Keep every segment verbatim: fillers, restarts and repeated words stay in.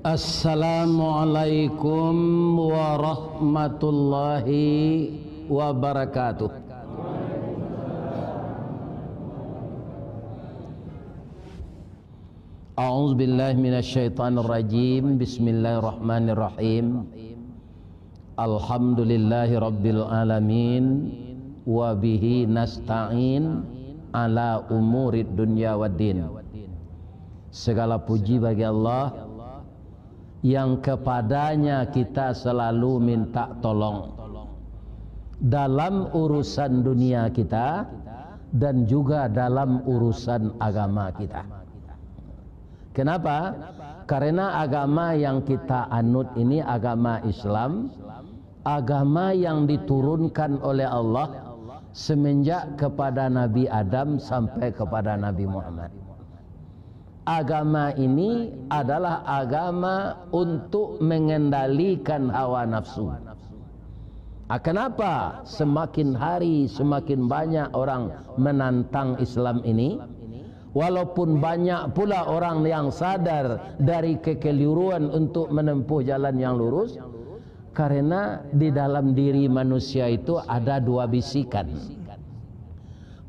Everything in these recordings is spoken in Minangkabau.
Assalamualaikum warahmatullahi wabarakatuh. A'udzubillahi minasyaitonirrajim. Bismillahirrahmanirrahim. Alhamdulillahirabbil alamin, wa bihi nasta'in ala umurid dunya waddin. Segala puji bagi Allah yang kepadanya kita selalu minta tolong dalam urusan dunia kita dan juga dalam urusan agama kita. Kenapa? Karena agama yang kita anut ini agama Islam, agama yang diturunkan oleh Allah semenjak kepada Nabi Adam sampai kepada Nabi Muhammad. Agama ini adalah agama untuk mengendalikan hawa nafsu. Ah, kenapa semakin hari semakin banyak orang menantang Islam ini? Walaupun banyak pula orang yang sadar dari kekeliruan untuk menempuh jalan yang lurus, karena di dalam diri manusia itu ada dua bisikan,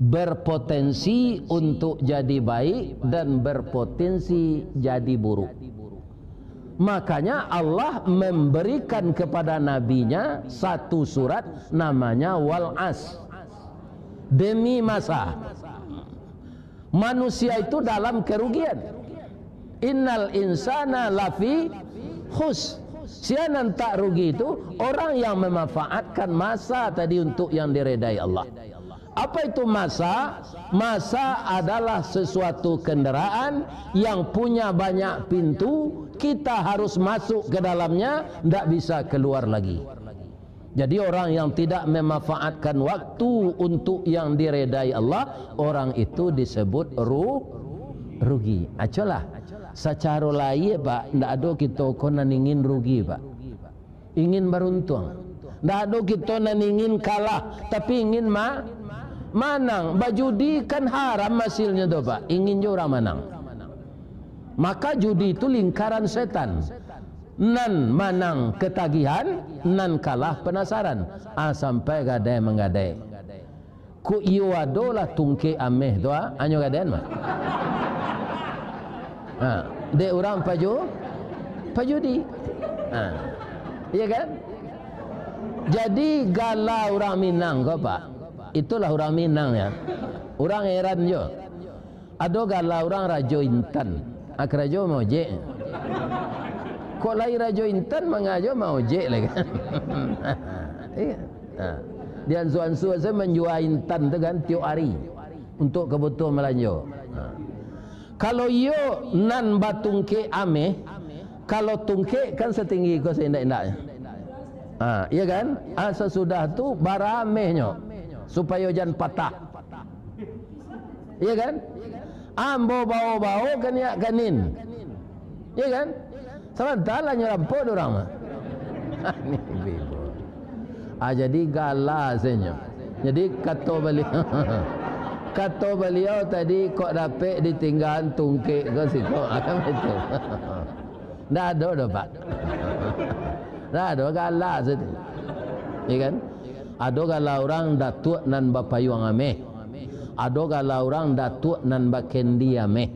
berpotensi untuk jadi baik dan berpotensi jadi buruk. Makanya Allah memberikan kepada nabinya satu surat namanya Wal As. Demi masa. Manusia itu dalam kerugian. Innal insana lafi khus. Sia nan tak rugi itu orang yang memanfaatkan masa tadi untuk yang diredai Allah. Apa itu masa? Masa adalah sesuatu kendaraan yang punya banyak pintu, kita harus masuk ke dalamnya, ndak bisa keluar lagi. Jadi orang yang tidak memanfaatkan waktu untuk yang diredai Allah, orang itu disebut ru-, rugi. Acolah, sacaro lahia, Pak, ndak ado kito ko nan ingin rugi, Pak. Ingin baruntuang. Ndak ado kito nan ingin kalah, tapi ingin ma-, manang. Bajudi kan haram hasilnyo tu, Pak. Ingin jo urang manang. Maka judi itu lingkaran setan. Nan manang ketagihan, nan kalah penasaran. Ah, sampai gadai manggadai. Kok iyo ado lah tungkek ameh tu, ah, anyo gadaian mah. Ha, dek urang paju-, pajudi. Ha. Iya kan? Jadi gala urang Minang ko, Pak. Itulah urang Minang ya. Urang heran jo. Ado gala urang Rajo Intan. Ah, karajo maojek. Kok lai Rajo Intan, mangajo maojek lai kan? Iya. Ha. Diansua-ansua sajo manjua intan tu kan tiok ari untuk kabutuhan balanjo. Ha. Kalau iyo nan batungkek ameh, kalau tungkek kan satinggi ko saindak-indaknyo. Ha, iya kan? Ah, sasudah tu baramehnyo supayo jan patah. Iya kan? Ambo bao-bao kaniak kanin. Iya kan? Sabanta lah nyo rampok dek urang mah. Ni bego. Ah, jadi gala sajo. Jadi kato baliau, kato baliau tadi, kok dapek ditinggaan tungkek ko siko. Kan betul. Ndak ado doh, Pak. Ndak ado, gala sajo. Iya kan? Ado gala urang datuak nan bapayuang ameh. Ado gala urang datuak nan bakendi ameh.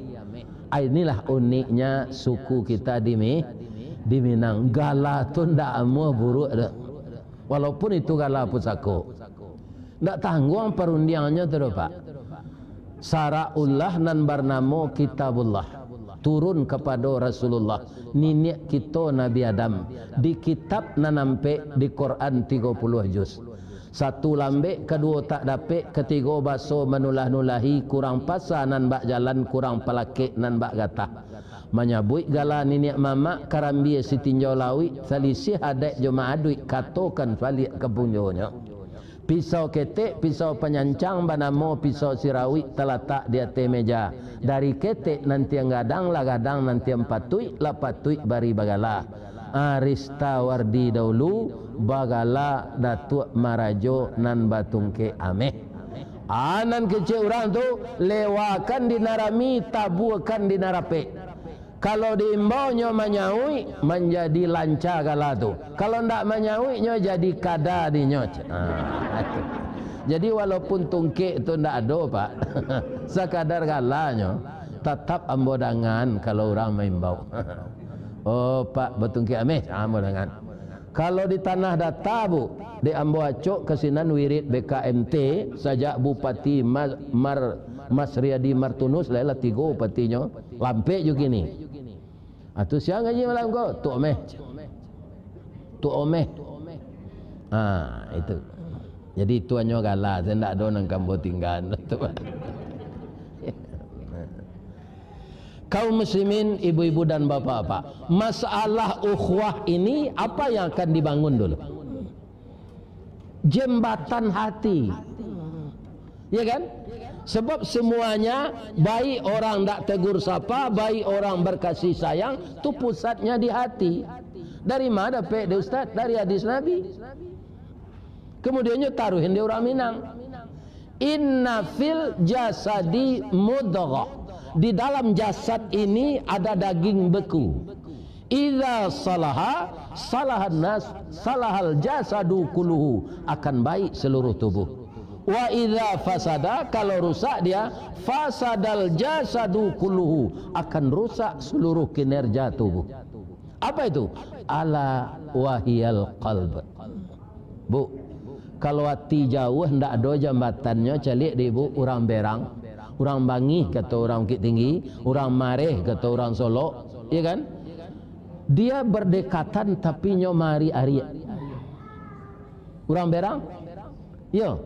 Ah, inilah uniknya suku kita di Mi-, di Minang. Gala tu ndak amuah buruak doh. Walaupun itu gala pusako. Ndak tangguang parundiangnyo tu doh, Pak. Saraullah nan barnamo Kitabullah turun kapado Rasulullah, niniak kito Nabi Adam, di kitab nan ampek, di Quran tigo puluah juz. Satu lambek, kaduo tak dapek, katigo baso manulah-nulahi, kurang pasa nan bak jalan, kurang palakek nan bak gatah. Manyabuik gala niniak mamak, karambia sitinjau lauik, salisih adaik jo maaduik, katokan baliak ka punjonyo. Pisau ketek, pisau panyancang, banamo pisau sirawik, talatak di ateh meja. Dari ketek nan tiang gadang, lah gadang nan tiang patuik, lah patuik bari bagala. Arista Wardi dahulu bagala Datuak Marajo nan batungkek ameh. Ah, nan kecek urang tu, lewakan di nan rami, tabuakan di nan rapek. Kalau diimbau nyo manyauik, manjadi lanca gala tu. Kalau ndak manyauik, nyo jadi kada dinyo. Ah, tu. Jadi, walaupun tungkek tu ndak ado, Pak, sakadar galanyo, tatap ambo dangan kalau urang maimbau. Oh, Pak, batungkek ameh, ambo dangan. Kalau di Tanah Data, Bu, dek ambo acok ka sinan wirid B K M T, sajak Bupati Ma-, Mar-, Masriadi Martunus, lah, lah tigo bupatinyo, lampek jo kini. Ah, tu sia ngaji malam ko, Tuk Omeh. Tuk Omeh. Ah, itu. Jadi, itu hanyo gala, saya ndak ado nan kambo tinggaan. Kaum muslimin, ibu-ibu dan bapak-bapak, masalah ukhuwah ini, apa yang akan dibangun dulu? Jembatan hati. Ya kan? Sebab semuanya, baik orang dak tegur sapa, baik orang berkasih sayang, tu pusatnya di hati. Dari mana dapek dek Ustaz? Dari hadis Nabi. Kemudiannyo taruhin di urang Minang. "Inna fil jasadi mudghah." Di dalam jasad ini ada daging beku. "Idza salaha, salahan nas, salahal jasadu kulluhu." Akan baik seluruh tubuh. "Wa idza fasada," kalau rusak dia, "fasadal jasadu kulluhu." Akan rusak seluruh kinerja tubuh. Apa itu? "Ala wahiyal qalb." Bu, kalau ati jauah, ndak ado jambatannyo, caliak dek ibu, urang Berang, urang Bangih, kato urang Bukittinggi, urang Mareh, kato urang Solok, ya kan? Dia berdekatan, tapi nyo maariak-ariak. Urang Berang? Yo.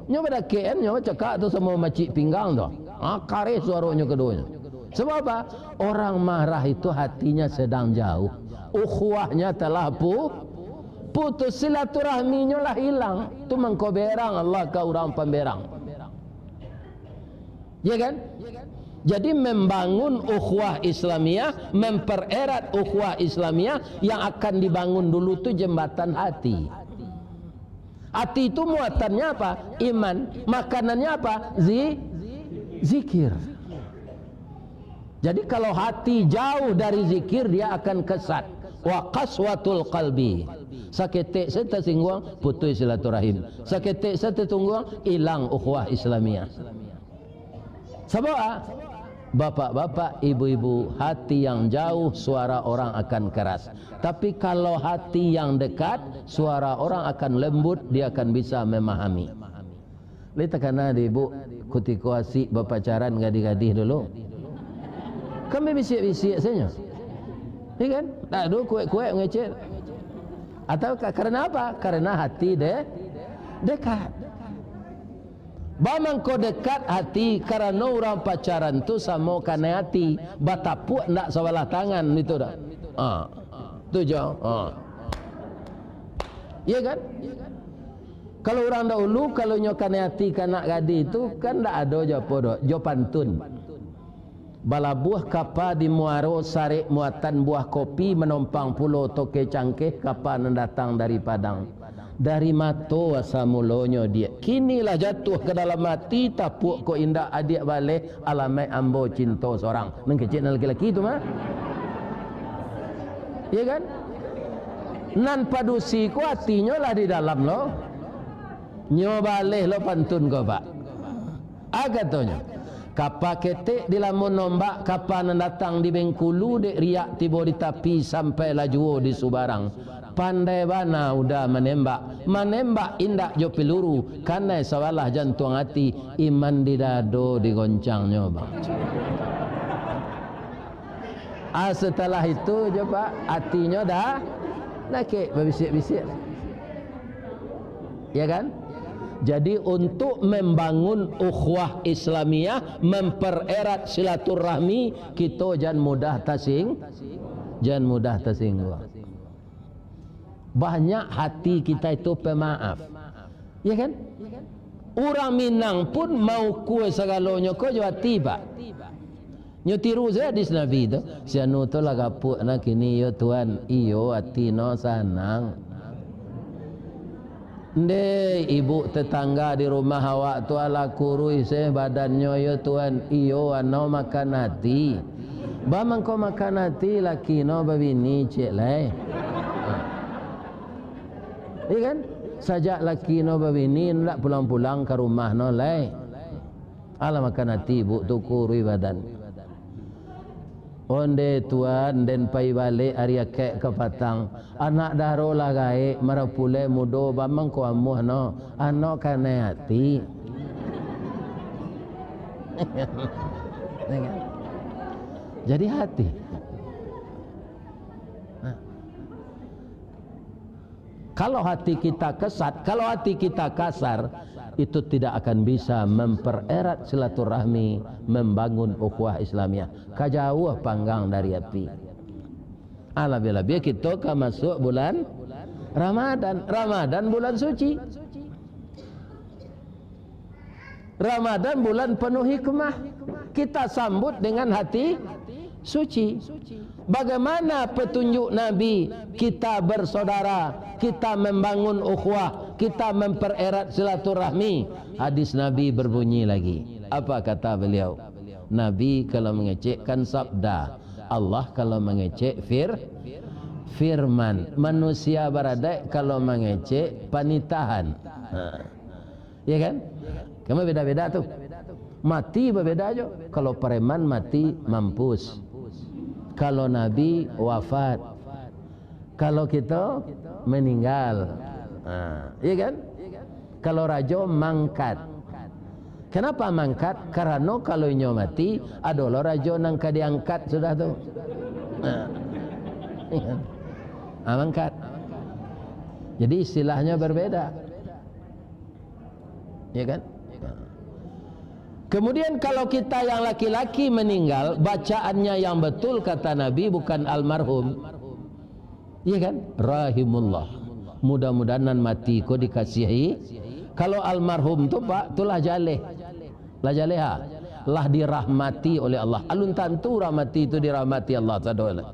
Nyo badakekan, nyo cakak tu samo macik pinggang tu. Ha, kareh suaronyo kaduonyo. Sebab apa? Orang marah itu hatinya sedang jauh. Ukhuwahnya telah pu-, putus, silaturahminyo lah hilang. Tu mangko Berang Allah ka urang Pamberang. Ya kan? Jadi, membangun ukhuwah Islamiyah, mempererat ukhuwah Islamiyah, yang akan dibangun dulu tu jembatan hati. Hati itu muatannya apa? Iman. Makanannya apa? Zi-, zikir. Jadi, kalau hati jauh dari zikir, dia akan kesat. Wa qaswatul qalbi. Saketek saja tasingguang, putus silaturahim. Saketek saja tatungguang, hilang ukhuwah Islamiyah. Sabab, ah, bapak-bapak, ibu-ibu, hati yang jauh, suara orang akan keras. Tapi kalau hati yang dekat, suara orang akan lembut, dia akan bisa memahami. Lai takana dek ibu, kutiko asik bapacaran gadih-gadih dulu. Kan babisiak-bisiak sajo. Iya kan? Tak ado kuek-kuek mangecek. Atau ka-, karena apa? Karena hati de-, dekat. Bamangko dekat hati, karano urang pacaran tu samo kanai hati, batapuak ndak sabalah tangan itu dah. Ha. Tu jo. Ha. Iya kan? Kalau urang dahulu, kalau nyo kanai hati ka anak gadih tu, kan ndak ado jo apo doh, jo pantun. Balabuah kapa di muaro, sarek muatan buah kopi, manompang pulo toke cangkeh, kapa nan datang dari Padang. Dari mato asa mulonyo diak, kini lah jatuah ka dalam ati, tapuak kok indak adiak baleh, alamaik ambo cinto sorang. Nan kecek nan laki-laki tu mah. Iya kan? Nan padusi ko atinyo lah di dalam lo. Nyo baleh lo pantun ko, Pak. A katonyo, kapa ketek di lamun ombak, kapa nan datang di Bengkulu, dek riak tibo di tapi, sampai lah juo di subarang. Pandai bana uda manembak, manembak indak jo piluru, kanai sabalah jantuang ati, iman di dado digoncangnyo, Bang. Ah, setelah itu jo, Pak, atinyo dah nakek babisiak-bisiak. Ya kan? Jadi, untuk membangun ukhuwah Islamiyah, mempererat silaturahmi, kito jan mudah tasing-, jan mudah tasingguang. Banyak hati kita itu pemaaf. Ya kan? Urang Minang pun maukua sagalonyo ko jo ati, Pak. Nyo tiru sajo hadis Nabi tu. Si anu tu lah gapuak nah kini, yo Tuan. Iyo, ati no sanang. Ndeh, ibu tetangga di rumah awak tu alah kuruih seh badannyo, yo Tuan. Iyo, ano makan ati. Ba mangko makan ati laki no babini ciek lai. Iya kan? Sajak laki no babini, ndak pulang-pulang ka rumah no lai. Alah makan ati, Bu, tukurui badan. Onde tuan, den pai balek ari akek ka patang. Anak daro lah gaek, marapulai mudo, ba mangko amuah no. Anok kanai ati. Jadi hati. Nah. Kalau hati kita kesat, kalau hati kita kasar, itu tidak akan bisa mempererat silaturahmi, membangun ukhuwah Islamiyah. Ka jauah panggang dari api. Ah, labiah-labiah kito ka masuak bulan Ramadan. Ramadan bulan suci. Ramadan bulan penuh hikmah. Kita sambut dengan hati suci. Bagaimana petunjuk Nabi kita bersaudara, kita membangun ukhuwah, kita mempererat silaturahmi? Hadis Nabi berbunyi lagi. Apa kata beliau? Nabi kalau mangecek kan sabda, Allah kalau mangecek fir-, firman. Manusia baradaik kalau mangecek panitahan. Ha. Iya kan? Kan babeda-beda tu. Mati babeda jo. Kalau pareman mati, mampus. Kalau Nabi, wafat. Kalau kito, meninggal. Ha, iya kan? Kalau rajo, mangkat. Kenapa mangkat? Karano kalau inyo mati, ado lo rajo nan ka diangkat sudah tu. Ha. Ha, mangkat. Jadi istilahnyo berbeda. Ya kan? Kemudian kalau kita yang laki-laki meninggal, bacaannya yang betul kata Nabi bukan almarhum. Iya kan? Rahimullah. Mudah-mudahan nan mati ko dikasihi. Kalau almarhum tu, Pak, tu lah jaleh. Lah jaleh, ha? Lah dirahmati oleh Allah. Alun tantu urang mati tu dirahmati Allah, sadolah.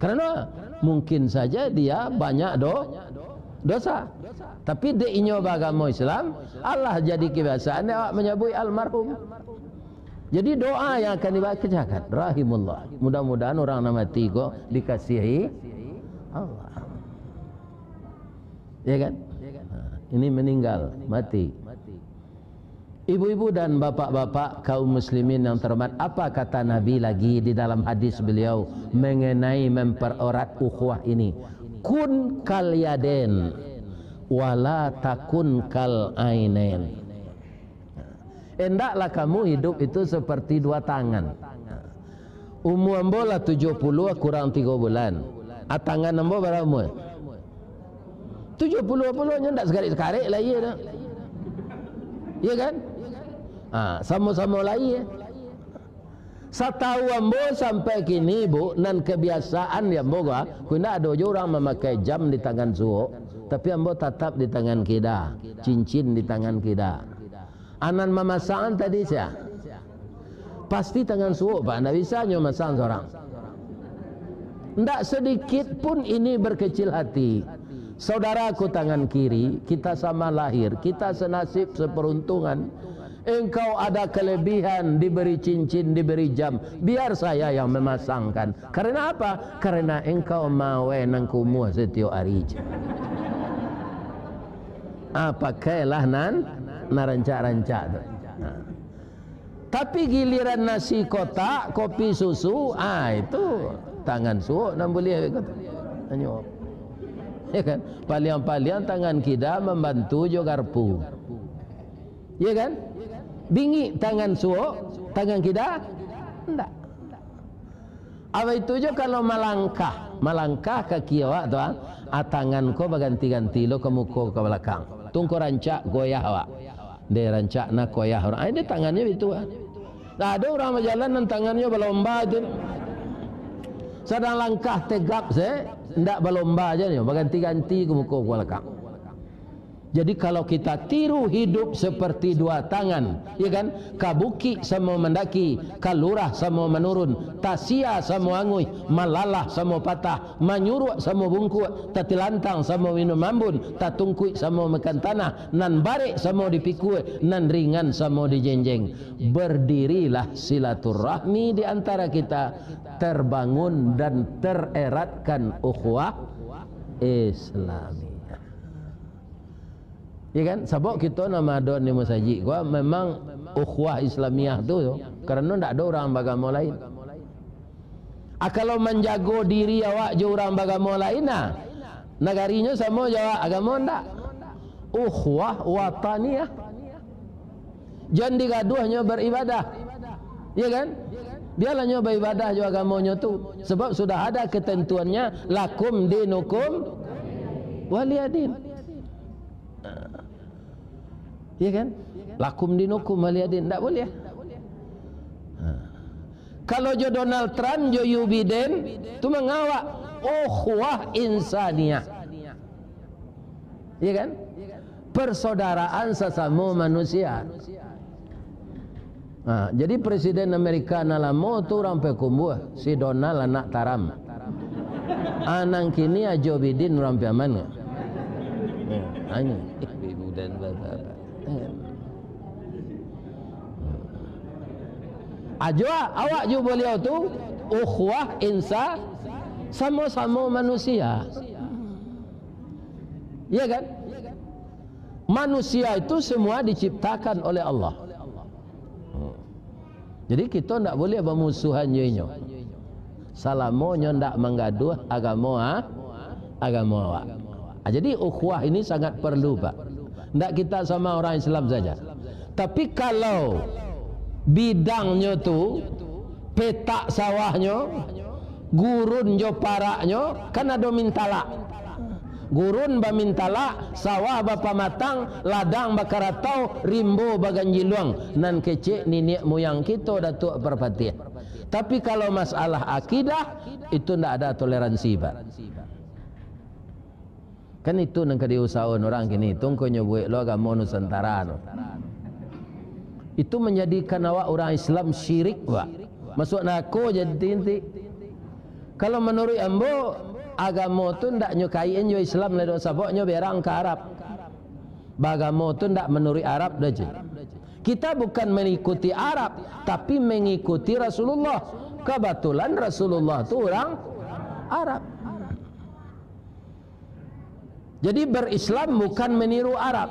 Karena mungkin saja dia banyak do-, dosa. Tapi dek inyo baagamo Islam, alah jadi kebiasaan dek awak manyabuik almarhum. Jadi doa yang akan dibacakan, rahimullah. Mudah-mudahan urang nan mati ko dikasihi Allah. Ya kan? Ha, ini meninggal, mati. Ibu-ibu dan bapak-bapak kaum muslimin yang terhormat, apa kata Nabi lagi di dalam hadis beliau mengenai mempererat ukhuwah ini? "Kun kal yadain, wala takun kal ainain." Endaklah kamu hidup itu seperti dua tangan. Umua ambo lah tujuah puluah kurang tigo bulan. Ah, tangan ambo bara umua? Tujuah puluah pulo nyo ndak sakarek-sakarek lah, iyo dah. Iyo kan? Ah, samo-samo lah, iyo. Satau ambo sampai kini, Bu, nan kebiasaan di ambo ko, ah, ko indak ado jo urang mamakai jam di tangan suok, tapi ambo tatap di tangan kida, cincin di tangan kida. Anan mamasang tadi sia? Pasti tangan suok, Pak, ndak bisa nyo masang sorang. Ndak sedikit pun ini berkecil hati. Saudaraku tangan kiri, kita sama lahir, kita senasib seperuntungan. Engkau ada kelebihan, diberi cincin, diberi jam. Biar saya yang memasangkan. Karena apa? Karena engkau mawe nan kumuh setiok hari. Ah, pakailah nan, nan rancak-rancak tu. Nah. Tapi giliran nasi kotak, kopi susu, ah, itu tangan suok nan buliah ko tu. Tanyo. Ya kan? Paliang-paliang tangan kida mambantu jo garpu. Ya kan? Bingik tangan suok, tangan kida ndak. Apa itu jo kalau malangkah, malangkah kaki awak tu, ah, ah, tangan ko baganti-ganti lo ka muko ka balakang. Tungko rancak goyah awak. Deh rancak nak goyah urang. Ah, deh tangannyo itu, ah. Lah ado urang bajalan nan tangannyo balomba tu. Sadang langkah tegap se, ndak balomba je nyo, baganti-ganti ka muko ka balakang. Jadi, kalau kita tiru hidup seperti dua tangan, ya kan? Ka bukik samo mandaki, ka lurah samo manurun, tasia samo anguih, malalah samo patah, manyuruak samo bungkuak, tatilantang samo minum ambun, tatungkuik samo makan tanah, nan barek samo dipikua, nan ringan samo dijenjeng. Berdirilah silaturahmi di antara kita, terbangun dan tereratkan ukhuwah Islamiyah. Ya kan? Sabab kito nan ado di masajik ko memang ukhuwah Islamiyah tu, karano ndak ado urang bagamo lain. Ah, kalau manjago diri awak jo urang bagamo lain, nah, nagarinyo samo jo awak, agamo ndak. Ukhuwah wataniyah. Jan digaduahnyo baribadah. Ya kan? Biarlah nyo baribadah jo agamonyo tu. Sebab sudah ada ketentuannya, "Lakum dinukum waliyadin." Ya kan? "Lakum dinukum waliyadin." Ndak boleh. Ha. Kalau jo Donald Trump, jo Joe Biden, tu mangawak ukhuwah insaniah. Ya kan? Persaudaraan sasamo manusia. Ha, jadi Presiden Amerika nan lamo tu urang Payakumbuah, si Donald anak Taram. Ah, nan kini Joe Biden urang Piaman. Ya, anyo. Ajo awak jo baliau tu ukhuwah insa, samo-samo manusia. Ya kan? Manusia itu semua diciptakan oleh Allah. Jadi, kito ndak boleh bamusuhan jo inyo, salamo nyo ndak manggaduah agamo, ah, agamo awak. Ah, jadi, ukhuwah ini sangat perlu, Pak. Ndak kita sama orang Islam saja. Tapi, kalau bidangnyo tu, petak sawahnyo, gurun jo paraknyo, kan ado mintalak. Gurun bamintalak, sawah bapamatang, ladang bakaratau, rimbo baganjiluang. Nan kecek niniak muyang kito Datuak Parpatiah. Tapi, kalau masalah akidah, itu ndak ada toleransi, Pak. Kan itu nan ka diusahoan urang kini, itu ngkonyo buek lo agamo Nusantara tu. Itu manjadikan awak urang Islam syirik, Pak. Masuak narako jadi inti. Kalau manuruik ambo, agamo tu ndak nyo kaitan jo Islam lai doh, sabab nyo berang ka Arab. Bagamo tu ndak manuruik Arab doh, cik. Kita bukan mengikuti Arab, tapi mengikuti Rasulullah. Kebetulan Rasulullah tu urang Arab. Jadi, berislam bukan meniru Arab.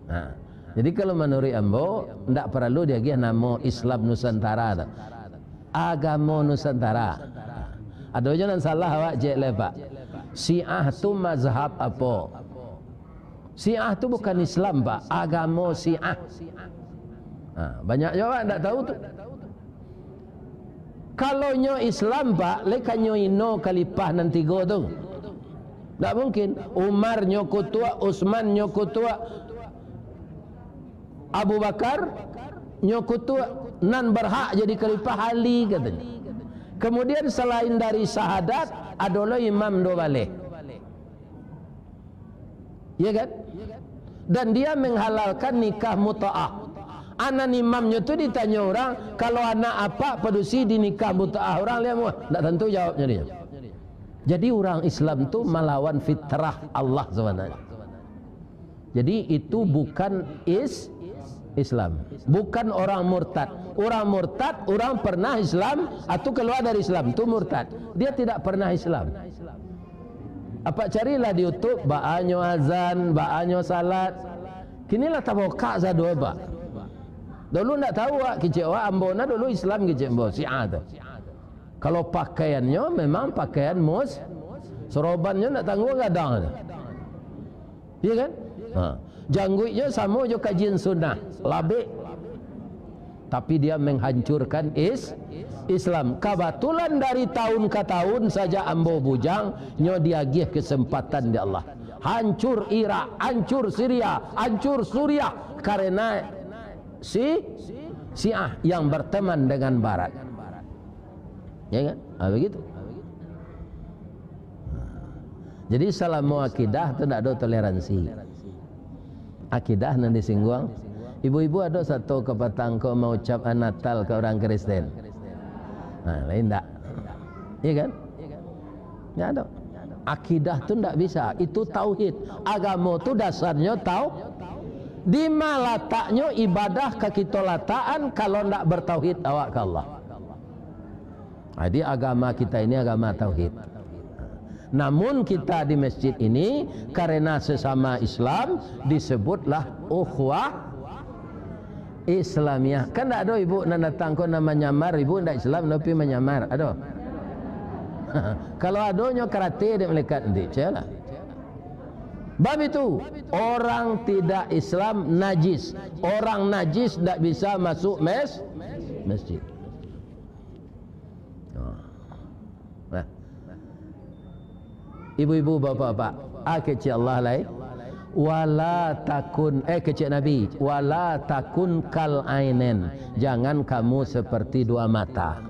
Nah, jadi, kalau manuruik ambo, ndak paralu diagiah namo Islam Nusantara tu. Agamo Nusantara. Ado juo nan salah awak cek lai, Pak. Syiah tu mazhab apo? Syiah tu bukan Islam, Pak. Agamo Syiah. Nah, banyak juo awak ndak tahu tu. Kalau nyo Islam, Pak, lai ka nyo ino khalifah nan tigo tu? Ndak mungkin. Umar nyo kutuak, Utsman nyo kutuak, Abu Bakar nyo kutuak, nan berhak jadi khalifah Ali, katonyo. Kemudian, selain dari syahadat, ado lo imam duo baleh. Ya kan? Dan dia menghalalkan nikah mut'ah. Anan imamnyo tu ditanyo urang, "Kalau anak apak padusi dinikah mut'ah urang, lai amuah?" Ndak tantu jawabnyo dia. Jadi, urang Islam tu malawan fitrah Allah sabananyo. Jadi, itu bukan is-, Islam. Bukan orang murtad. Orang murtad, orang pernah Islam, atau keluar dari Islam, tu murtad. Dia tidak pernah Islam. Apak carilah di YouTube, baa nyo azan, baa nyo salat. Kini lah tabukak sado, Pak. Dulu ndak tahu, Pak, kecek awak, ambo nah dulu Islam, kecek ambo, Syiah tu. Kalau pakaiannyo memang pakaian mus-, sorobannyo ndak tangguang gadang tu. Iya kan? Ha. Jangguiknyo samo jo kajian sunnah, labek. Tapi dia menghancurkan is-, Islam. Kabatulan dari tahun ka tahun sajak ambo bujang, nyo diagiah kesempatan dek Allah. Hancur Irak, hancur Syria, hancur Suriah karena si Syiah yang berteman dengan Barat. Ya kan? Ha, begitu. Jadi, salamo akidah tu ndak ado toleransi. Akidah nan disingguang. Ibu-ibu ado sato kapatang ko maucap Natal ka urang Kristen? Ha, lain ndak? Iya kan? Ndak ado. Akidah tu ndak bisa. Itu tauhid. Agamo tu dasarnyo tau-, di ma lataknyo ibadah ka kito latakan kalau ndak bertauhid awak ka Allah? Jadi, agama kita ini agama tauhid. Namun, kita di masjid ini, karena sesama Islam, disebutlah ukhuwah Islamiyah. Kan ndak ado ibu nan datang ko nan manyamar, ibu ndak Islam, tapi manyamar. Ado? Kalau adonyo karate dek malaikat nanti, percayolah. Bab itu, orang tidak Islam najis. Orang najis ndak bisa masuk mes-, masjid. Nah. Ibu-ibu, bapak-bapak, ah, kecek Allah lai. Wala takun, eh, kecek Nabi, "Wala takun kal ainen." Jangan kamu seperti dua mata.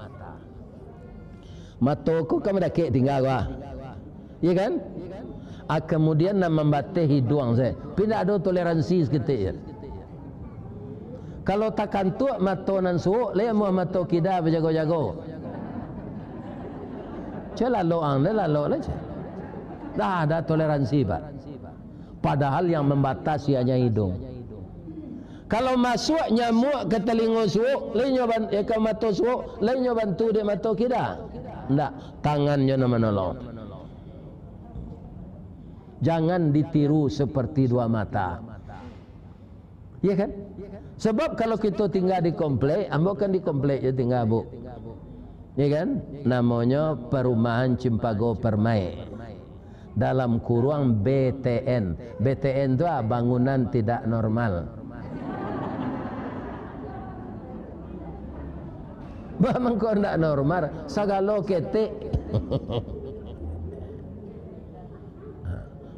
Mato ko ka madakek tingga ko, ah. Iya kan? Ah, kemudian nan mambateh hiduang se. Pindak ado toleransi saketek je. Kalau takantuak mato nan suok, lai amuah mato kida bajago-jago. Cek lalok ang, lai lalok lah cek. Dah ada toleransi, Pak. Padahal yang membatasi hanya hidung. Kalau masuak nyamuak ka talingo suok, lai nyo ban-, eh, ka mato suok, lai nyo bantu dek mato kida? Ndak, tangannyo nan manolong. Jangan ditiru seperti dua mata. Iya kan? Sebab kalau kito tingga di komplek, ambo kan di komplek je tingga, Bu. Iya kan? Namonyo Perumahan Cimpago Permai. Dalam kurung B T N. B T N tu ah, bangunan tidak normal. Bah mangko ndak normal, sagalo ketek.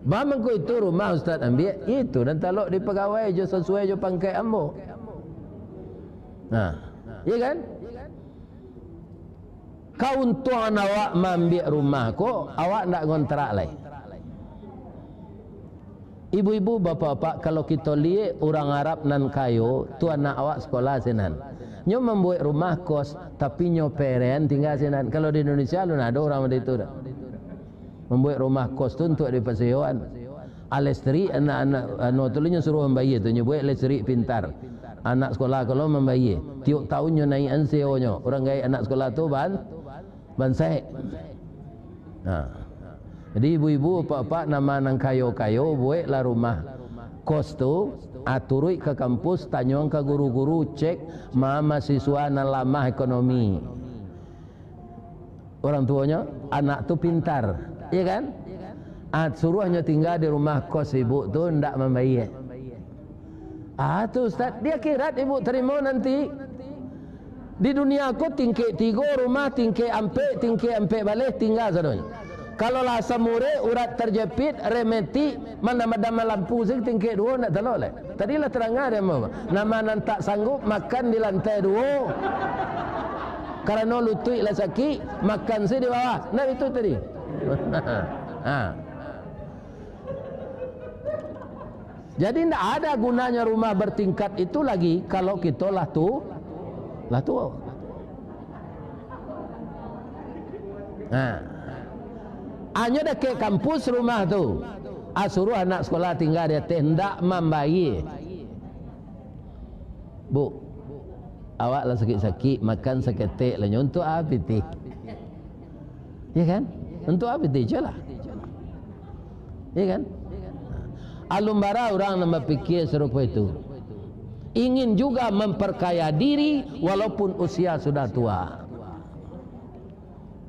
Bah mangko itu rumah Ustaz ambiak, itu nan talok di pagawai jo sasuai jo pangkek ambo. Nah, iya kan? Kauntuangan awak maambiak rumah ko, awak ndak ngontrak lai. Ibu-ibu, bapak-bapak, kalau kito liek urang Arab nan kayo, tu anak awak sekolah sinan. Nyo mambuek rumah kos, tapi nyo perean tingga sinan. Kalau di Indonesia, alun ado urang model itu doh. Mambuek rumah kos tu untuak dipasewoan. Ah, listrik, anak-anak, anu tu, nyo suruah mambayia tu, nyo buek listrik pintar. Anak sekolah kalau mambayia, tiok taun nyo naiakan sewonyo. Urang gaek anak sekolah tu ban-, bansaik. Nah. Jadi, ibu-ibu, apak-apak, nan ma nan kayo-kayo, bueklah rumah kos tu, ah, turuik ka kampus, tanyoan ka guru-guru, cek ma mahasiswa nan lamah ekonomi. Urang tuonyo, anak tu pintar, iya kan? Ah, suruahnyo tingga di rumah kos ibu tu, ndak mambayia. Ah, tu Ustaz, di akhirat ibu tarimo nanti. Di dunia ko tingkek tigo rumah, tingkek ampek, tingkek ampek baleh, tingga sadonyo. Kalau lah asam urat, urat terjepit, rematik, madam-madam lampu se tingkek duo, ndak talok lai. Tadi lah tarang dek ambo. Nan ma nan tak sanggup makan di lantai duo, karano lutuik lah sakik, makan se di bawah. Nah, itu tadi. Ha. Jadi, ndak ada gunanya rumah bertingkat itu lagi kalau kito lah tu-, lah tuo. Nah, hanyo dakek kampus rumah tu. Ah, suruah anak sekolah tingga di ateh, ndak mambayia. Bu, awak lah sakik-sakik, makan saketek lah nyo, untuak apo pitih? Ya kan? Untuak apo pitih? Cubolah. Ya kan? Alun bara urang nan bapikia sarupo itu. Ingin juga memperkaya diri walaupun usia sudah tua.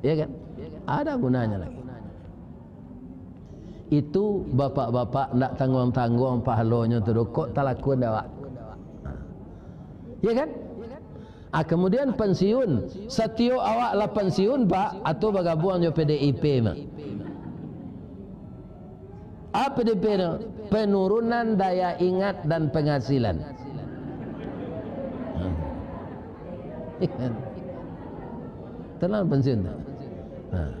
Ya kan? Ada gunanya lagi. Itu bapak-bapak ndak tangguang-tangguang pahalonyo tu doh, kok talakuan dek awak. Ya kan? Ah, kemudian pensiun. Satiok awak lah pensiun, Pak, atau bagabuang jo P D I P mah. Apa P D I P tu? Penurunan daya ingat dan penghasilan. Tenang pensiun tu. Nah.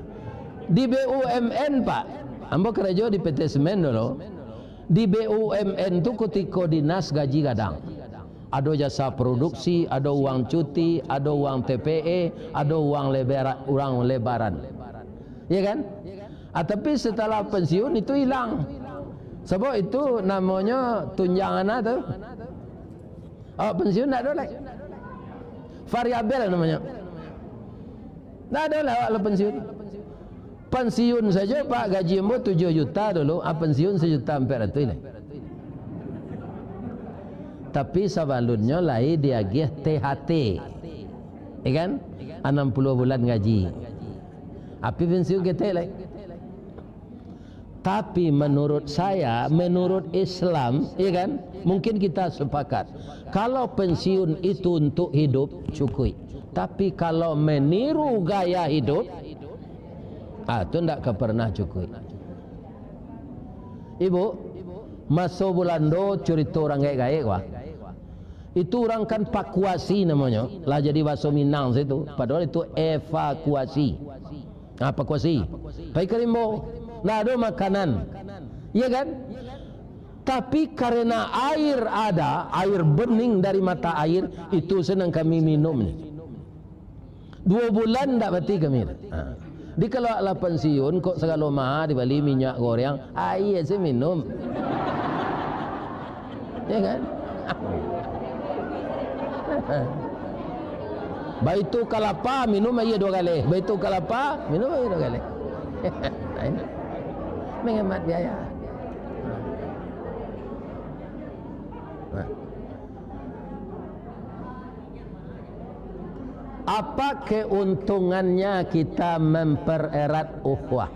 Di B U M N, Pak, ambo karajo di P T Semen dulu. Di B U M N tu kutiko dinas gaji gadang. Ado jasa produksi, ado uang cuti, ado uang T P E, ado uang lebara-, uang lebaran. Ya kan? Ah, tapi setelah pensiun itu hilang. Sebab itu namonyo tunjangan tu. Awak pensiun ndak ado lai. Variabel namonyo. Ndak ado lai awak lah pensiun. Pensiun sajo, Pak, gaji ambo tujuah juta dulu, ah, pensiun sajuta ampek ratuih lai. Tapi sabalunnyo lai diagiah T H T. Ya kan? Anam puluah bulan gaji. Api pensiun ketek lai. Tapi menurut saya, menurut Islam, ya kan, mungkin kita sepakat, kalau pensiun itu untuk hidup, cukuik. Tapi kalau meniru gaya hidup, ah, tu ndak ka pernah cukuik. Ibu, maso Bulando, curito urang gaek-gaek, wah. Itu urang kan pakuasi namonyo, lah jadi bahaso Minang situ, padahal itu evakuasi. Apa kuasi? Pai ka rimbo. Ndak ado makanan. Iya kan? Tapi karena air ada, air bening dari mata air, itu se nan kami minum ni. Duo bulan ndak mati kami. Ha. Di kalau lah pensiun, kok sagalo maha dibali minyak goreng, aia se minum. Ya kan? Baitu kalapa, minum aia duo kali. Baitu kalapa, minum aia duo kali. Nah, ini menghemat biaya. Nah. Apa keuntungannya kita mempererat ukhuwah?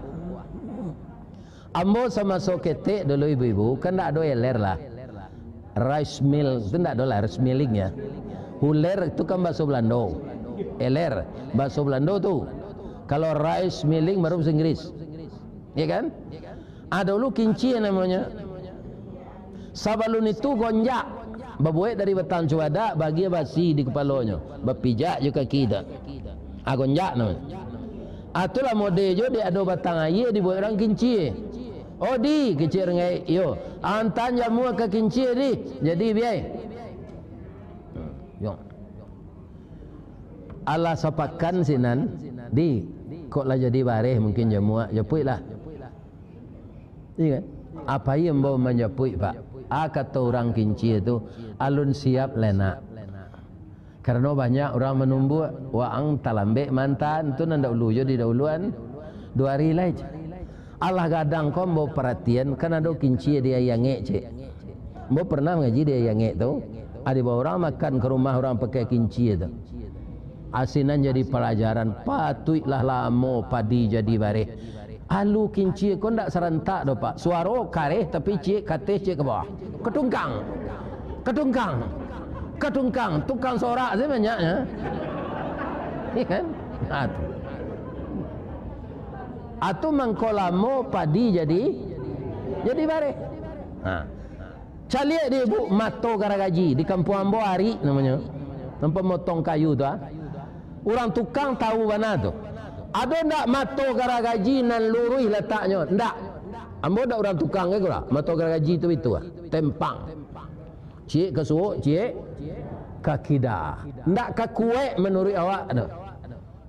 Ambo samaso ketek dulu, ibu-ibu, kan ndak ado eler lah. Rice mill tu ndak ado lah, rice milling ya. Uler tu kan bahaso Belando. Eler, bahaso Belando tu. Kalau rice milling baru bahasa Inggris. Ya kan? Ah, dulu kincia namonyo. Sabalun itu gonjak. Babuek dari batang cubadak, bagian basi di kapalonyo. Bapijak jo kaki tu. Ah, gonjak namonyo. Ah, tu lah mode jo, dek ado batang aia dibuek urang kincia. Oh, di, kecek urang gaek, yo. Antan jamuak ka kincia, di. Jadi, biai. Yo. Alah sapakan sinan, di, kok lah jadi bareh mungkin jamuak, japuik lah. Iya kan? Apai ambo manjapuik, Pak? Ah, kato urang kincia tu, alun siap lai nak. Karano banyak urang manumbuak, waang talambek mantan, tu nan dahulu jo didahuluan, duo ari lai. Alah gadang ko ambo paratian, kan ado kincia di Aia Angek, cek. Ambo pernah mangaji di Aia Angek tu, ado bawa urang makan ka rumah urang pakai kincia tu. Asinan jadi palajaran, patuiklah lamo padi jadi bareh. Alu kincia ko ndak sarantak doh, Pak. Suaro kareh tapi ciek ka ateh, ciek ka bawah. Katungkang. Katungkang. Katungkang. Tukang sorak se banyaknyo. Iya kan? Nah, tu. Atu mangko lamo padi jadi, jadi bareh. Ha. Caliak di ibu mato garagaji di kampuang ambo, arik namonyo. Nan pamotong kayu tu, ah. Urang tukang tahu bana tu. Ado ndak mato garagaji nan luruih lataknyo? Ndak. Ambo ndak urang tukang ka kiro. Mato garagaji tu itu, ah. Tempang. Ciek ka suok, ciek ka kida. Ndak ka kuek manuruik awak tu.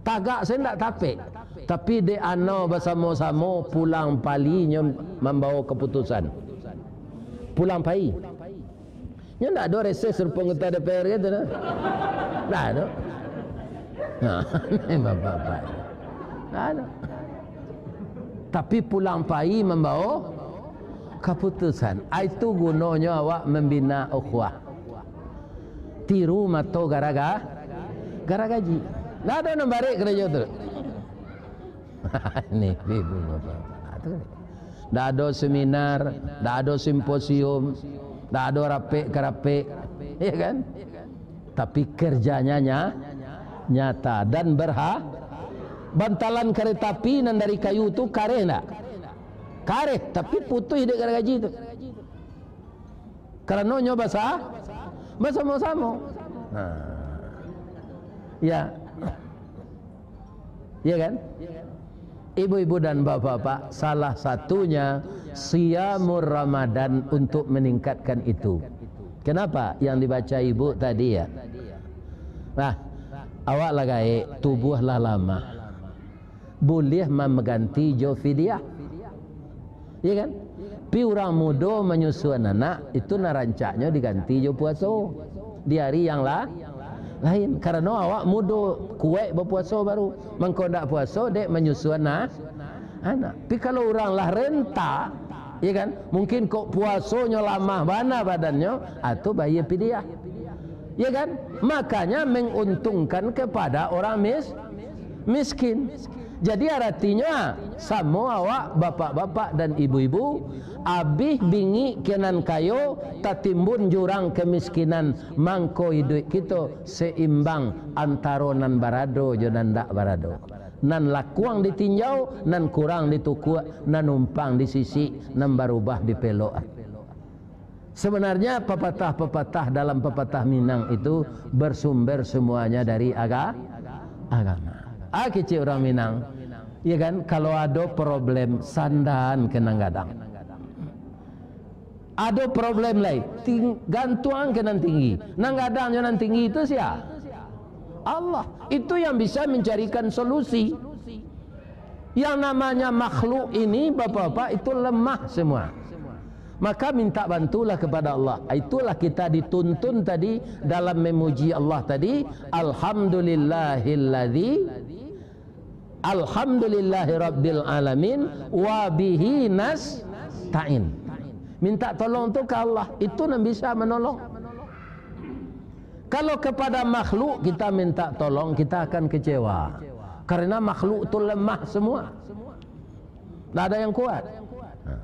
Tagak se ndak tapek. Tapi dek ano basamo-samo pulang pai nyo mambawo kaputusan. Pulang pai. Nyo ndak ado reses rupo anggota D P R gitu nah. Ndak ado. Nah, bapak-bapak. Ndak ado. Tapi pulang pai mambawo kaputusan. Ah, itu gunonyo awak mambina ukhuwah. Tiru mato garaga-, garagaji. Ndak ado nan barek karajo tu. Ni, ibu bapak. Ah, tu. Ndak ado seminar, ndak ado simposium, ndak ado rapek-karapek. Ya kan? Tapi kerjanya nya-, nyata dan berha-, bantalan kareta api nan dari kayu tu kareh ndak? Kareh, tapi putuih dek garagaji tu. Karano nyo basa-, basamo-samo. Nah. Ya. Ya kan? Ibu-ibu dan bapak-bapak, salah satunya siamur Ramadan untuk meningkatkan itu. Kenapa yang dibaca ibu tadi, ya? Nah, awak lah gaek, tubuah lah lamah. Buliah mangganti jo fidyah. Ya kan? Pi urang mudo manyusuan anak, itu nan rancaknyo diganti jo puaso. Di ari yang la-, lain. Karano awak mudo, kuaik bapuaso baru. Mangko ndak puaso, dek manyusuan na-, anak. Tapi kalau urang lah renta, ya kan? Mungkin kok puasonyo lamah bana badannyo, ah, tu bayia fidyah. Ya kan? Makanya menguntungkan kepada orang mis-, miskin. Jadi, aratinyo, ah, samo awak, bapak-bapak dan ibu-ibu, abih bingik ka nan kayo, tatimbun jurang kemiskinan, mangko iduik kito seimbang antaro nan barado jo nan ndak barado. Nan lakuang ditinjau, nan kurang ditukuak, nan umpang disisik, nan barubah dipelok. Sebenarnya, papatah-papatah dalam papatah Minang itu bersumber semuanya dari aga-, agama. Ah, kecek urang Minang, ya kan, kalau ado problem, sandaan ka nan gadang. Ado problem lai, ting-, gantuang ka nan tinggi. Nan gadang jo nan tinggi itu sia? Allah. Itu yang bisa mencarikan solusi. Yang namanya makhluk ini, bapak-bapak, itu lemah semua. Maka minta bantulah kepada Allah. Itulah kita dituntun tadi dalam memuji Allah tadi, "Alhamdulillahilladzi, alhamdulillahi rabbil alamin, wa bihi nasta'in." Minta tolong tu ka Allah, itu nan bisa manolong. Kalau kepada makhluk kita minta tolong, kita akan kecewa. Karena makhluk tu lemah semua. Ndak ada yang kuat. Nah.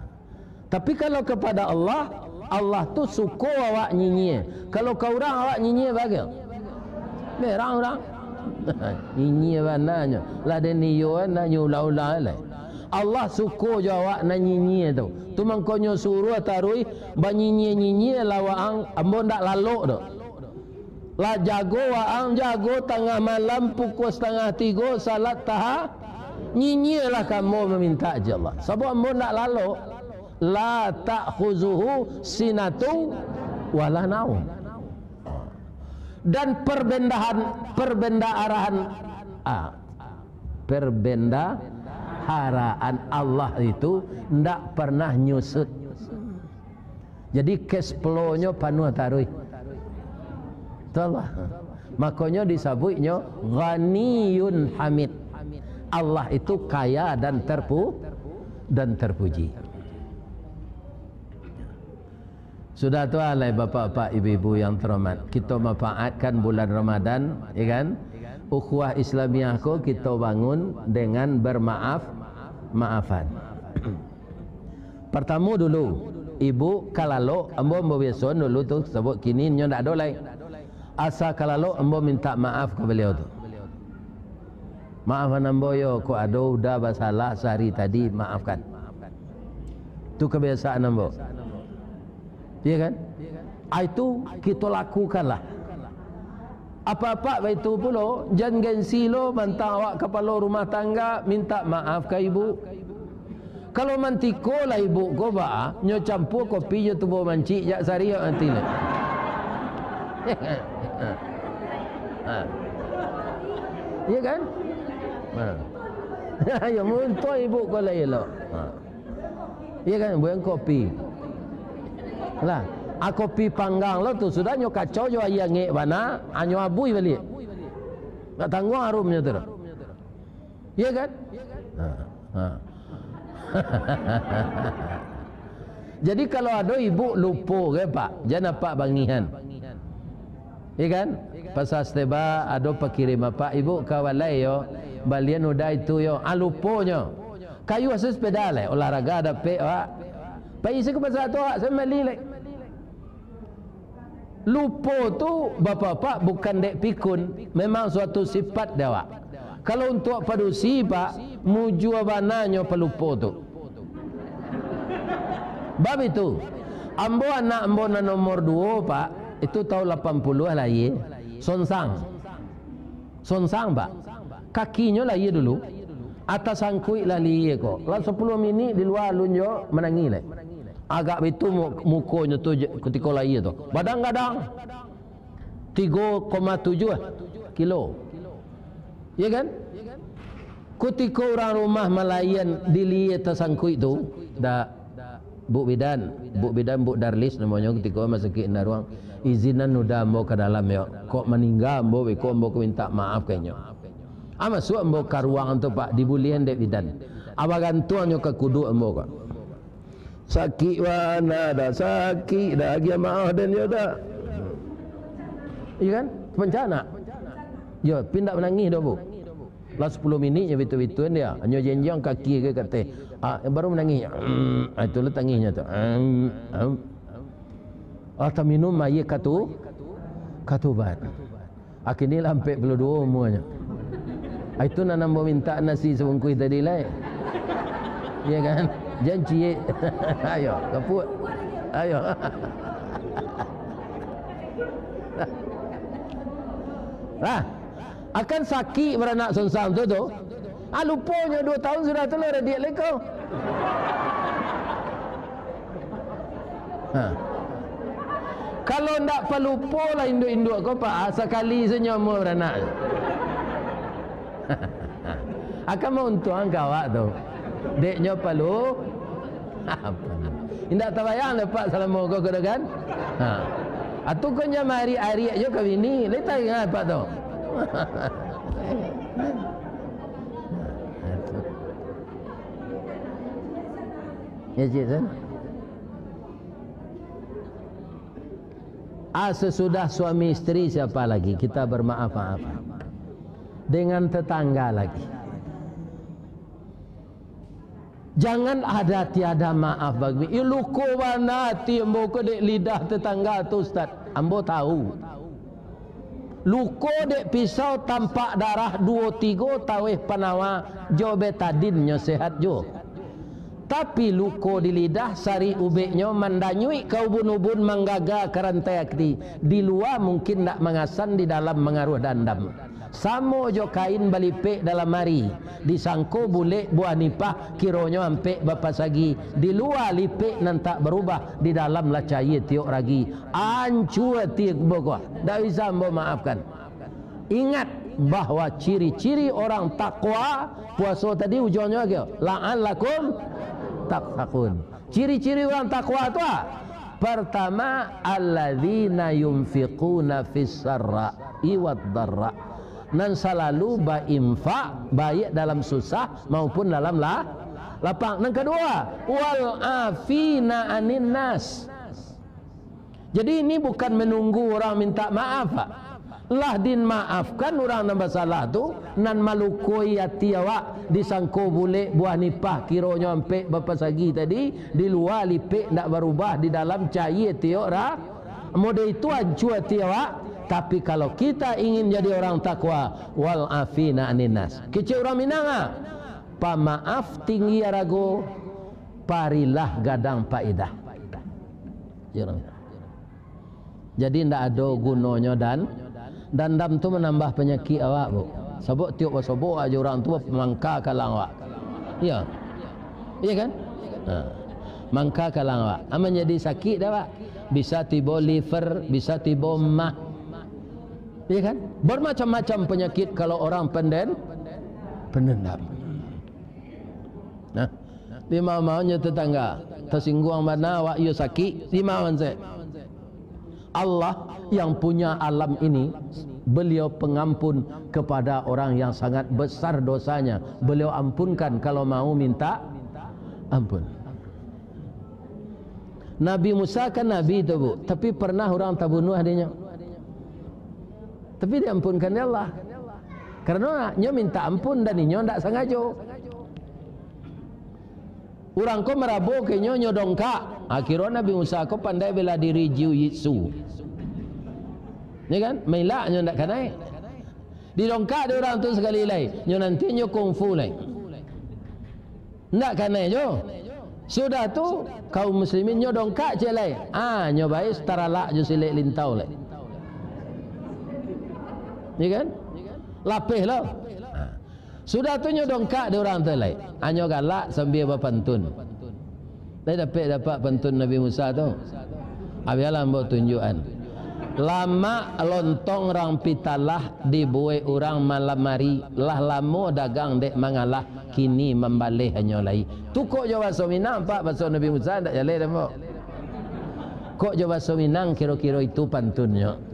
Tapi kalau kepada Allah, Allah tu suko awak nyinyia. Kalau ka urang awak nyinyia bagai? Merang urang. Nyinyia bananyo. Lah den iyo kan, nanyo ulang-ulang lai. Allah suko jo awak nan nyinyia tu. Tu mangkonyo suruah taruih, banyinyia-nyinyia lah waang, ambo ndak lalok doh. Lah jago waang, jago tangah malam pukua satangah tigo, salat taha-, nyinyialah ka ambo mamintak jo Allah. Sabab ambo ndak lalok. La ta'khuzuhu sinatu wala naum. Dan perbendahan, perbendaharaan, ah, perbendaharaan Allah itu ndak pernah nyusut. Jadi, cash flow-nyo panuah taruih. Itu Allah. Makonyo disabuiknyo Ghaniyun Hamid. Allah itu kaya dan terpu-, dan terpuji. Sudah tu, alai bapak-bapak, ibu-ibu yang terhormat, kito manfaatkan bulan Ramadan, ya kan? Ukhuwah Islamiah ko kito bangun dengan bermaaf-maafan. Partamo dulu, ibu ka lalok, ambo, ambo biaso dulu tu, sabab kini nyo ndak ado lai. Asa ka lalok, ambo mintak maaf ka baliau tu. Maafan ambo yo, kok ado Uda basalah sahari tadi, maafkan. Tu kabiasaan ambo. Iya kan? Ah, itu kito lakukanlah. Apak-apak baitu pulo, jan gengsi lo, mantang awak kapalo rumah tangga, mintak maaf ka ibu. Kalau mantiko lah ibu ko, baa, nyo campua kopi jo tubuah mancik, jak sariak nanti lah. Ha. Iya kan? Ha. Yo, muntah ibu ko lah elok. Ha. Iya kan? Buang kopi. Lah, a kopi panggang lo tu, sudah nyo kacau jo aia angek bana, anyo abui baliak. Ndak tangguang arumnyo tu doh. Iya kan? Ha, ha. Jadi, kalau ado ibu lupo ke, Pak, jan apak bangihan. Iya kan? Pasal setiap ado pakirim apak, ibu ka walai yo, balian Uda itu yo, ah, luponyo. Kayu asa sepeda lai, olahraga dapek, Pak. Pai isi ka pasar tu, Pak, saya bali lai. Lupo tu, bapak-bapak, bukan dek pikun, memang suatu sifat di awak. Kalau untuak padusi, Pak, mujua bananyo palupo tu. Bab itu, ambo, anak ambo nan nomor duo, Pak, itu taun lapan puluah lahia, Sonsang. Sonsang, Pak. Kakinyo lahia dulu. Atas sangkuik lah lihia ko. Lah sapuluah minik di lua alun jo manangih lai. Agak baitu mu-, mukonyo tu je, kutiko lahia tu. Badan gadang. Tigo koma tujuah kilo. Ya kan? Kutiko urang rumah malaian di lihia tasangkuik tu, dak, Buk Bidan, Buk Bidan, Buk Darlis namonyo, kutiko masakik indak ruang, izinan uda ambo ka dalam yo. Kok maningga ambo beko, ambo ka mintak maaf ka inyo. Ah, masuak ambo ka ruang tu, Pak, dibuliahan dek bidan. Ah, bagantuang nyo ka kuduak ambo, Pak. Sakik bana dah, sakik dah, agiah maaf den yo dah. Iya kan? Pancana. Yo, pindak manangih doh, Bu. Lah sapuluah minik nyo bitu-bituan dia. Hanyo jenjang kaki ka ateh. Ah, baru manangih. Hmm, ah, itulah tangihnyo tu. Hmm, hmm. Ah, taminum aia katu-, katuban. Ah, kini lah ampek puluah duo umuanyo. Ah, itu nan ambo mintak nasi sabungkuih tadi lai. Iya kan? Jan ciek. Ayo, kaput. Ayo. Lah, akan sakik baranak sansang tu, tu. Ah, luponyo duo tahun sudah tu lah radiak leko. Ha. Kalau ndak palupo lah induak-induak ko, Pak, ah, sakali sajo nyo amuah baranak. Akan mauntuang ka awak tu. Dek nyo palu-, indak tabayang dek Pak salamo ko, ko kan? Ha. Atu ko nyo mariak-ariak jo ka bini, lai taingat Pak tu. Ya, cik, kan? Ah, sesudah suami isteri siapa lagi? Kita bermaaf-maafan. Dengan tetangga lagi. Jangan ada tiada maaf bagi. Ih, luko bana ati ambo ko dek lidah tetangga tu, Ustaz. Ambo tahu. Luko dek pisau tampak darah duo tigo taweh panawa jo betadin nyo sehat juo. Tapi luko di lidah, sarik ubeknyo mandanyuik ka ubun-ubun, manggaga ka rantai ati. Di lua mungkin ndak mangasan, di dalam mangaruah dandam. Samo jo kain balipek dalam ari, disangko bulek buah nipah, kironyo ampek bapasagi. Di lua lipek nan tak barubah, di dalam lah cayia tiok ragi. Ancua ati ambo ko, ndak bisa ambo maafkan. Ingat bahwa ciri-ciri orang takwa, puaso tadi ujuangnyo apo? La'allakum tattaqun. Ciri-ciri orang takwa tu, ah, pertama, alladzina yunfiquna fis sarra'i wad dharra. Nan salalu bainfak, baik dalam susah maupun dalam la-, lapang. Nan kadua, wal afina anin nas. Jadi, ini bukan menunggu orang minta maaf, Pak. Lah dimaafkan urang nan basalah tu, nan malukoi ati awak, disangko bulek buah nipah, kironyo ampek bapasagi tadi, di lua lipek ndak barubah, di dalam cayia tiok ra-, model itu ancua ati awak. Tapi kalau kita ingin jadi orang takwa, wal afina anin nas. Kecek urang Minang, ah, pamaaf tinggi arago, parilah gadang paedah. Ya, urang Minang. Jadi, ndak ado gunonyo dan, dandam tu manambah panyakik awak, Bu. Sabab tiok basobok ajo urang tu mangka kalang awak. Iya. Iya kan? Ha. Mangka kalang awak. Aman jadi sakik dah, Pak. Bisa tibo liver, bisa tibo mah. Iya kan? Bermacam-macam penyakit kalau orang penden-, pendendam. Nah, di mano-manonyo tetangga, tasingguang bana awak iyo sakik, di mano se. Allah yang punya alam ini, Beliau pengampun kepada orang yang sangat besar dosanya. Beliau ampunkan kalau mau minta ampun. Nabi Musa kan nabi tu, Bu, tapi pernah urang tabunuah dek nyo. Tapi diampunkan dek Allah. Karena nyo minta ampun dan inyo ndak sangajo. Urang ko marabo ka inyo, nyo dongkak. Akhirnyo Nabi Musa ko pandai bela diri jiu-jitsu. Ya kan? Mailak nyo ndak kanai. Didongkak dek urang tu sakali lai. Nyo nanti nyo kungfu lai. Ndak kanai jo. Sudah tu, kaum muslimin nyo dongkak ciek lai. Ah, nyo bae taralak jo silek lintau lai. Ya kan? Lapeh lo. Ah. Sudah tu nyo dongkak di urang tu lai. Anyo galak sambia bapantun. Lai dapek dapat pantun Nabi Musa tu? Abialah ambo tunjuakan. Lamak lontong rang pitalah dibuek urang malam ari, lah lamo dagang dek mangalah, kini mambaleh anyo lai. Tu kok jo baso Minang, Pak, baso Nabi Musa ndak jaleh doh, Pak. Kok jo baso Minang kiro-kiro itu pantunnyo.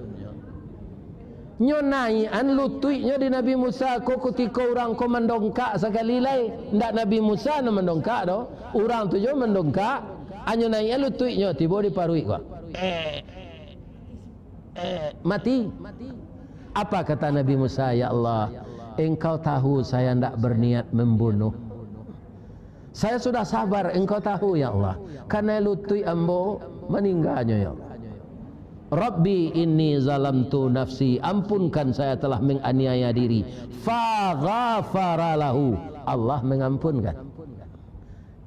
Nyo naiakan lutuiknyo di Nabi Musa ko kutiko urang ko mandongkak sakali lai. Ndak Nabi Musa nan mandongkak doh. Urang tu jo mandongkak, anyo naiakan lutuiknyo tibo di paruik ko. Eh, eh, mati. Apa kata Nabi Musa, "Ya Allah, Engkau tahu saya ndak berniat membunuh. Saya sudah sabar, Engkau tahu, ya Allah. Karena lutuik ambo maningganyo, ya Allah. Rabbi inni zalamtu nafsi, ampunkan saya telah menganiaya diri. Fa ghafara lahu, Allah mengampunkan.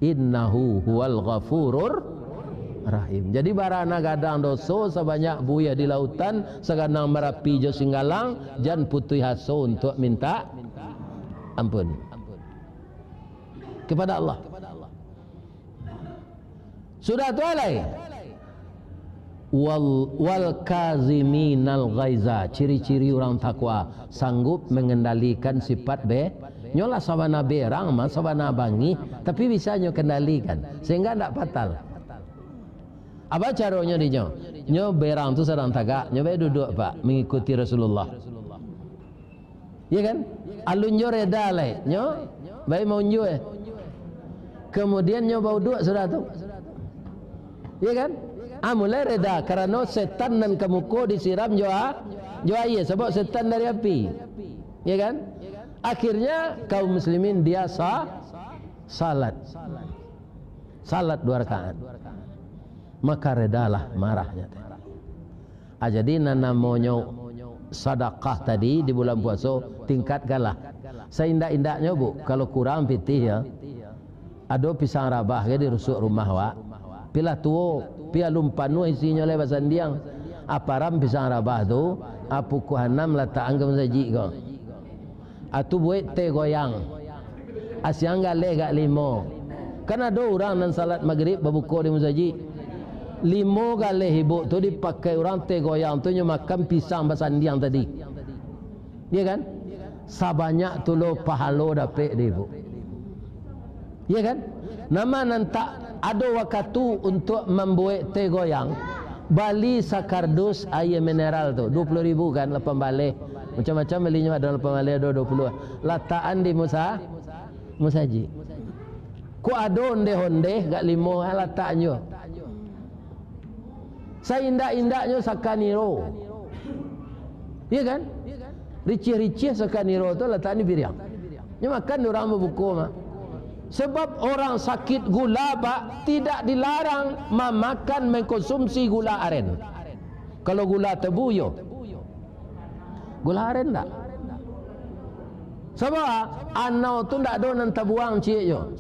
Innahu huwal ghafurur rahim." Jadi, bara nan gadang doso sabanyak buih di lautan, saganang Marapi jo Singgalang, jan putuih aso untuak mintak ampun kepada Allah. Sudah tu alai. Wal, wal kaziminal ghaiza, ciri-ciri urang takwa, sanggup mengendalikan sifat be-, nyo lah sabana berang mah, sabana bangih, tapi bisa nyo kendalikan, sehingga ndak fatal. Apa caronyo di nyo? Nyo berang tu sadang tagak, nyo bae duduak, Pak, mengikuti Rasulullah. Iya kan? Alun jo reda lai. Nyo, bae maunjua, eh. Kemudian nyo bauduak sudah tu. Iya kan? Ah, mulai reda, karano setan nan ka muko disiram jo a-, jo aia, sabab setan dari api. Iya kan? Akhirnya, kaum muslimin dia sa-, salat. Salat dua rakaat. Maka redalah marahnyo tadi. Ah, jadi nan namonyo sadakah tadi di bulan puaso, tingkatkanlah. Saindak-indaknyo, Bu, kalau kurang pitih, ya, ado pisang rabah ke di rusuak rumah awak. Pi lah tuo, pi alun panuah isinyo lai basandiang. Aparan pisang rabah tu, ah, pukua anam latakan ka masajik ko. Atu buek teh goyang. Asiang galeh gak limo. Kan ado urang nan salat magrib babuko di musajik. Limo galeh ibuk tu dipakai urang teh goyang tu nyo makan pisang basandiang tadi. Iya kan? Sabanyak tu lo pahalo dapek di ibuk. Iya kan? Nama nan tak ado wakatu untuak mambuek teh goyang, bali sakardus aia mineral tu, dua puluh ribu kan, lapan baleh. Macam-macam balinyo, ado lapan baleh, ado dua puluh. Latakan di musa-, musajik. Kok ado ondeh-ondeh gak limo, ah, latakan juo. Saindak-indaknyo saka niro. Iya kan? Riciah-riciah saka niro tu latak di piriang. Nyo makan urang babuko mah. Sebab orang sakit gula, Pak, tidak dilarang mamakan, mengkonsumsi gula aren. Kalau gula tebu, yo. Gula aren ndak? Sabab anau tu ndak ado nan tabuang ciek jo.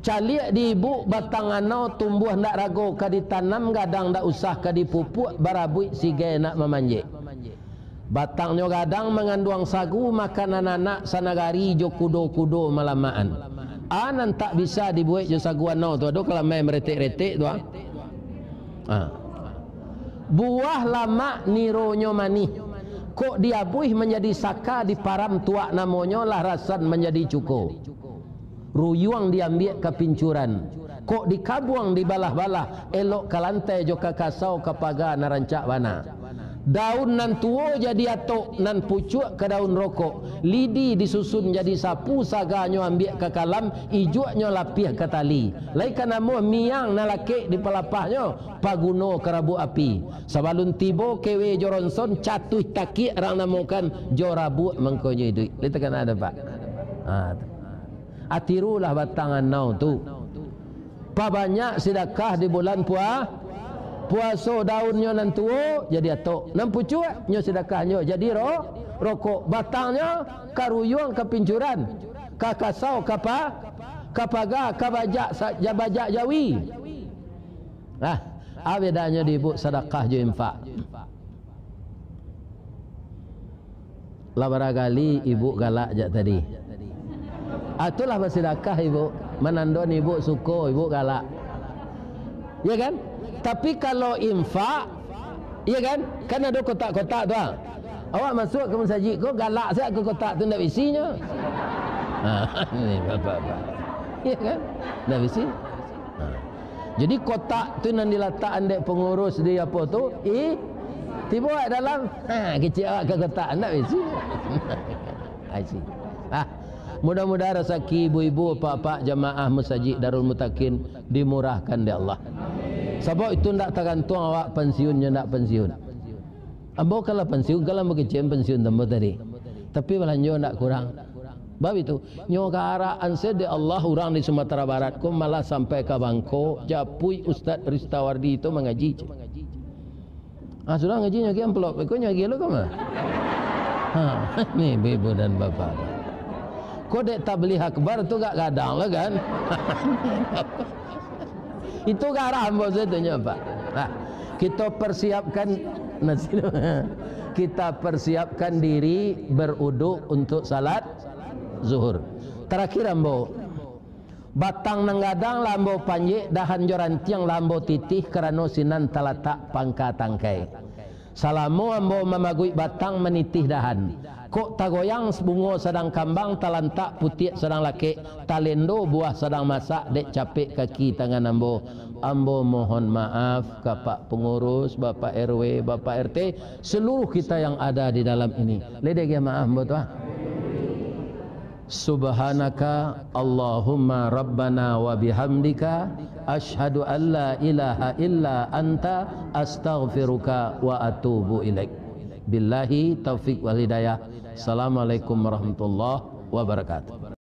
Caliak di ibuk batang anau tumbuah ndak rago ka ditanam, gadang ndak usah ka dipupuak, barabuik sigai nak mamanjek. Batangnyo gadang manganduang sagu, makanan anak sanagari jo kudo-kudo malamakan. A nan tak bisa dibuek jo sagu anau tu, ado kalamai maretek-retek tu, ah. Ha. Buah lamak nironyo manih. Kok diabuih manjadi saka, diparam tuak namonyo, lah rasan manjadi cuko. Ruyuang diambiak ka pincuran. Kok dikabuang dibalah-balah, elok ka lantai jo ka kasau ka paga nan rancak bana. Daun nan tuo jadi atok, nan pucuak ka daun rokok, lidi disusun jadi sapu, saganyo ambiak ka kalam, ijuaknyo lapiah ka tali. Lai ka namuah miang nan lakek di palapahnyo, paguno ka rabuak api. Sabalun tibo kewe jo ronson, catuih takiak rang namokan, jo rabuak mangkonyo iduik. Lai takana ado, Pak? Ha, tu. Atirulah batang anau tu. Pabanyak sidakah di bulan pua-, puaso, daunnyo nan tuo jadi atok, nan pucuak nyo sidakahnyo jadi ro-, rokok, batangnyo ka ruyuang ka pincuran, ka kasau ka pa-, ka paga, ka bajak sa-, ja-, bajak jawi. Ah, a bedanyo di ibuk sadakah jo infak. Lah bara kali ibu galak jak tadi. Ah, itulah basidakah ibu, manando ibu suko, ibu galak. Ya kan? Tapi kalau infak, ya kan? Kan ado kotak-kotak tu, ah. Awak masuak ka masajik ko, galak sajo ka kotak tu, ndak baisinyo. Ha, ni bapak-bapak. Ya kan? Ndak baisi. Ha. Jadi kotak tu nan dilatak dek pangurus di apo tu, i, tibo awak dalam, ha, kecek awak ka kotak, ndak baisi. Baisi. Ah, mudah-mudahan rasaki ibu-ibu, apak-apak jamaah masajik Darul Mutakin dimurahkan dek Allah. Sabab itu ndak tagantuang awak pansiun nyo ndak pansiun. Ambo kalau pansiun, kalau ambo kecek pansiun ambo tadi. Tapi balanjo ndak kurang. Bab itu, nyo ka arakan se dek Allah urang di Sumatera Barat ko malah sampai ka Bangko, japuik Ustaz Ristawardi tu mangaji. Ah, sudah ngaji nyo agiah amplop, iko nyo agiah lo ka ma? Ha, ni ibu-ibu dan bapak. Ko dek tabligh akbar tu gak gadang lah kan? Itu garah ambo satunyo, Pak. Nah, kita persiapkan nasi. Kita persiapkan diri beruduk untuk salat zuhur. Terakhir ambo, batang nan gadang lah ambo panjek, dahan jo rantiang lah ambo titih, karano sinan talatak pangka tangkai. Salamo ambo mamaguik batang manitih dahan, kok tagoyang bungo sadang kambang, talantak putiak sadang lakek, talendo buah sadang masak dek capek kaki tangan ambo. Ambo mohon maaf ka Pak Pengurus, Bapak R W, Bapak R T, seluruh kita yang ada di dalam ini. Lai diagiah maaf ambo tu, ah. Subhanaka Allahumma Rabbana wa bihamdika, asyhadu an la ilaha illa anta, astaghfiruka wa atubu ilaik. Billahi taufik wal hidayah. Assalamualaikum warahmatullahi wabarakatuh.